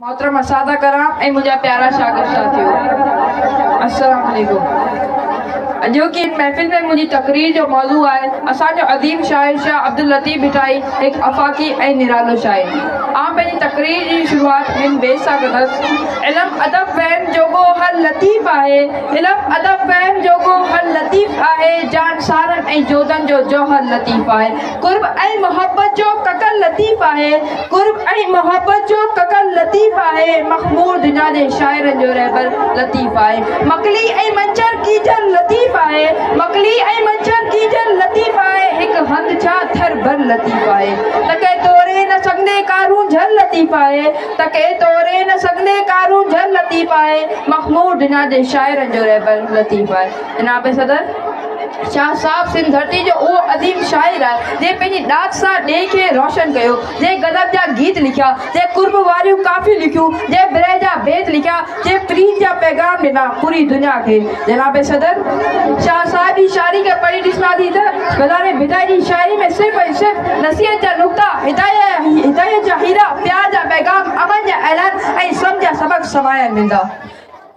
محترم اساتذه ڪرام ۽ منهنجا پيارا شاگرد ساٿيو السلام عليڪم اڄوڪي هن محفل ۾ منهنجي تقرير جو موضوع آهي اسان جو عظيم شاعر شاهه عبداللطيف ڀٽائي هڪ آفاقي ۽ نرالو شاعر. آئون پنهنجي تقرير جي شروعات هن بيت سان ڪندس، علم ادب فهم جوڳو هر لطيف آهي، علم ادب فهم جوڳو هر لطيف آهي، جان سارن ۽ جودن جو جوهر لطيف آهي، قرب ۽ محبت جو ڪڪر لطيف آهي، قرب ۽ محبت جو ڪڪر لطيف آهي، مخمور دنيا جي شاعرن جو رهبر لطيف آهي، مڪلي ۽ منڇر ڪينجهر لطيف آهي، مڪلي ۽ منڇر ڪينجهر لطيف آهي، هڪ هنڌ ڇا ٿر بر لطيف آهي، تڪي توري نه سگهندي ڪارونجهر لطيف آهي، تڪي توري نه سگهندي ڪارونجهر لطيف آهي، مخمور دنيا جي شاعرن جو رهبر لطيف آهي. جناب صدر! شاهه صاحب سنڌ ڌرتي جو اهو عظيم شاعر آهي، جنهن پنهنجي ڏات سان ڏيهه کي روشن ڪيو، جنهن غضب جا گيت لکيا، جنهن قرب واريون ڪافيون لکيون، جنهن برهه جا بيت لکيا، جنهن پريت جا پيغام ڏنا پوري دنيا کي. جناب صدر! شاهه صاحب جي شاعري کي پڙهي ڏسنداسين ته غزالي ڀٽائي جي شاعري ۾ صرف ۽ صرف نصيحت جا نقطا، هدايت جا هيرا، پيار جا پيغام، امن جا اعلان ۽ سمجهه جا سبق سمايل ملندا.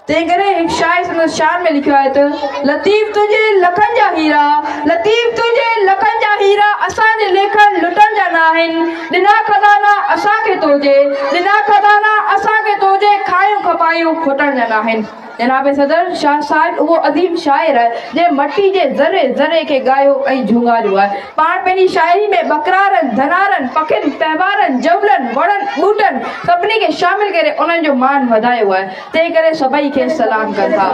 تنهن ڪري هڪ شاعر سندس شان ۾ لکيو آهي ته، لطيف تنهنجي لکن جا هيرا، لطيف تنهنجي لکن جا هيرا، اسان جي ليکن لٽڻ جا ناهن، ڏنا خزانا اسان کي تو جي، ڏنا خزانا اسان کي تو جي، کايون کپايون کٽڻ جا ناهن. جناب صدر، شاهه صاحب اهو عظيم شاعر آهي، جنهن مٽي جي ذري ذري کي ڳايو ۽ جهونگاريو آهي. پاڻ پنهنجي شاعري ۾ ٻڪرارن، ڌنارن، پکين، پهوارن، جبلن، وڻن، ٻوٽن سڀني کي شامل ڪري انهن جو مان وڌايو آهي. تنهن ڪري سڀئي کيس سلام ڪن ٿا.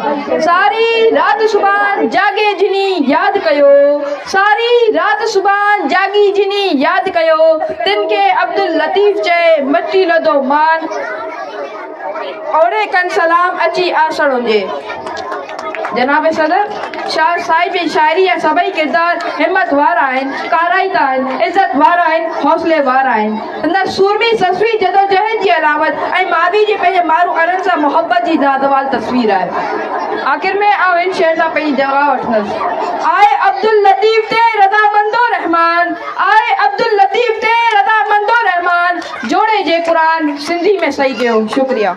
ساري رات سبحان جاڳي جني ياد ڪيو، ساري رات سبحان جاڳي جني ياد ڪيو، تن کي عبداللطيف چئي مٽي لڌو مان، اوڙي ڪن سلام اچي آسڻ انجي. جناب صدر، شاهه صاحب جي شاعري جا سڀئي ڪردار همت وارا آهن، ڪارائتا آهن، عزت وارا آهن، حوصلي وارا آهن. سندس سورمي سسئي جدوجهد جي علامت ۽ ماضي جي پنهنجي مارو ارن سان محبت جي لازوال تصوير آهي. آخر ۾ آئون هن شعر سان پنهنجي دعا وٺندس. آء عبداللطيف تي رضامندو رحمان، آء عبداللطيف تي رضامندو رحمان، جوڙي جي قرآن سنڌي ۾ صحيح ڪيو. شڪريه.